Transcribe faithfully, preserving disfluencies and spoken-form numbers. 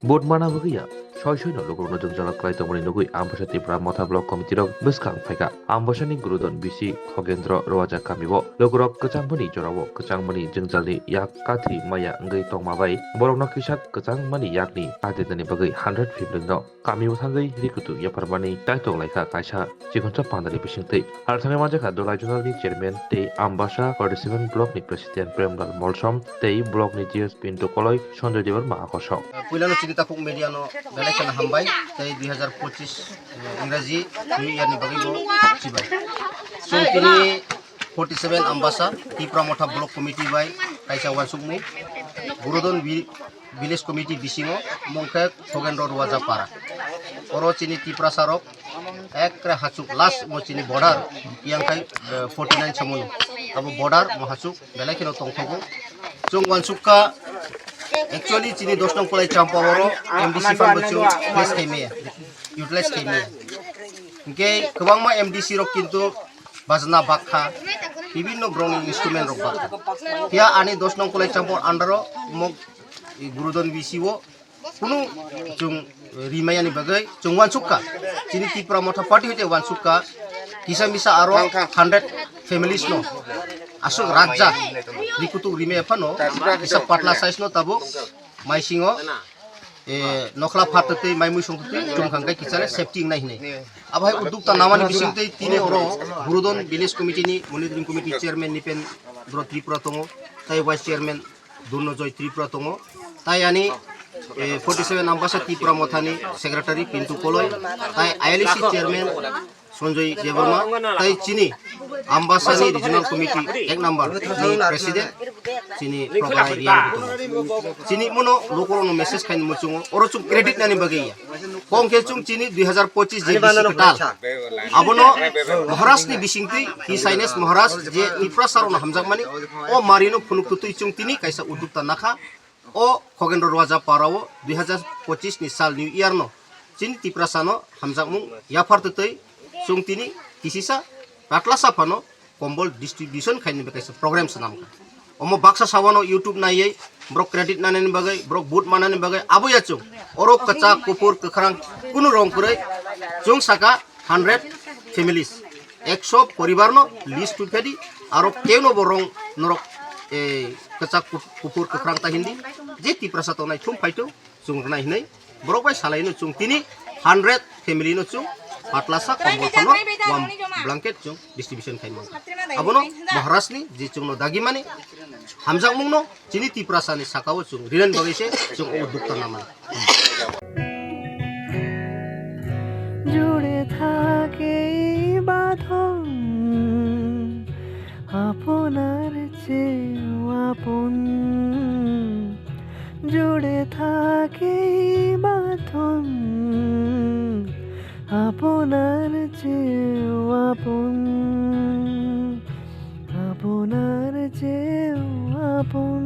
Vote mana bagwi ya soi soi no lukurokno jwngjal kwlai tongmani nugwi Ambasa Tipra Motha Block Committee rok bwskang phaikha. Ambasani Gurudon B C Khogendro Rowaja kamio lukurok kwchangmani jorao kwchangmani jwngjalni yak kathi maya wngwi tongma bai borokno kisa kwchangmani yakni adinani bagwi hundred fifteen no kamio thangwi rikutu yapharmani tai tonglaikha kaisa chikonsa pandani bisingtwi. Aro thangwi manjakha Dholai Zonal ni chairman tei Ambasa forty seven block ni president Premlal Molsom tei block ni G S Pinto Koloi Sanjoy Debbarma akosok. Puilano chini takhuk media no belai kheno hambai tei dui hazar pochis, eh, Ingraji New Year ni bagwi bo chibai. Chwng tini forty seven Ambasa Tipra Motha Block Committee bai kaisa uansukmung Gurudon wi-, Village Committee bisingo mungkhe Khogendro Ruwaja Para. Oro chini Tiprasa rok ekre hachuk last mo chini border yang khai, eh, forty nine samono. Abo border mo hachuk belai kheno tongthogo. Chwng uansukha actually chini dos nong Kolai Champa oro M D C fund bo chwng place khai maya, utilize khai maya. Hingke kwbangma M D C rok kintu bajna bakha, bibinno borokni instrument rok bakha. Phiya ani dos nong Kolai Champa under o mo Gurudon B C o kunu chwng rimayani bagwi chwng uansukha. Chini Tipra Motha Party hoite uansukha kisa misa aro hundred families no aswk rajak rikutuk rimaya phano kisa patla size no tabuk maisingo, eh, nokhla phat twi mai mui song twi chum khang kai kichale safety wngnai hinwi. Abo hai uddukta namani bisingtwi tini oro Gurudon Village Committee ni Monitoring Committee Chairman ni pen bro Tripura tongo, tai Vice Chairman Durnojoy Tripura tongo, tai ani, eh, forty seven Ambasa Tipra Mothani Secretary Pintu Koloi, tai I L C Chairman Sanjoy Debbarma, tai chini Ambasani Regional Committee ek number ni President chini Prabhai Riang bo tongo. Chini mono lukurokno message khaini muchungo, oro chwng credit nani bagwi ya. Kong khe chwng chini dui hazar pochis je bisi kwtal. Abono Maharaj ni bisingtwi His Highness Maharaj je Tiprasa rokno hamjakmani, o marino phunuk twtwi chwng tini kaisa uddukta nakha. O Khogendro Roja Parao dui hazar pochis ni sal New Year no chini Tiprasa no hamjakmung yaphar twtwi chwng tini kisisa patlasa phano kombol distribution khaini bagwi kaisa program swnamkha. Omo baksa sawano YouTube naiwi borok credit nanani bagwi, borok vote manani bagwi abo ya chwng oro kwchak, kuphur, kwkhrang kunu rong kwrwi chwng saka hundred families, ekso poribar no list tuphedi, aro keno bo rong norok, eh, kwchak, kuphur, kwkhrang ta hindi je Tiprasa tongnai thum phaito. Chwng rwnai hinwi borok bai salaino chwng tini hundred family no chwng patlasa kombol phano warm blanket chwng distribution khai mano. Abono Maharaj ni je chwngno dagimani hamjakmung no chini Tiprasa ni sakao chwng rinani bagwi se chwng o uddukta namani. জুড়ে থাকে এই বাঁধন আপনার চেয়েও আপন। জুড়ে থাকে এই বাঁধন আপনার চেয়েও আপন, আপনার চেয়েও আপন।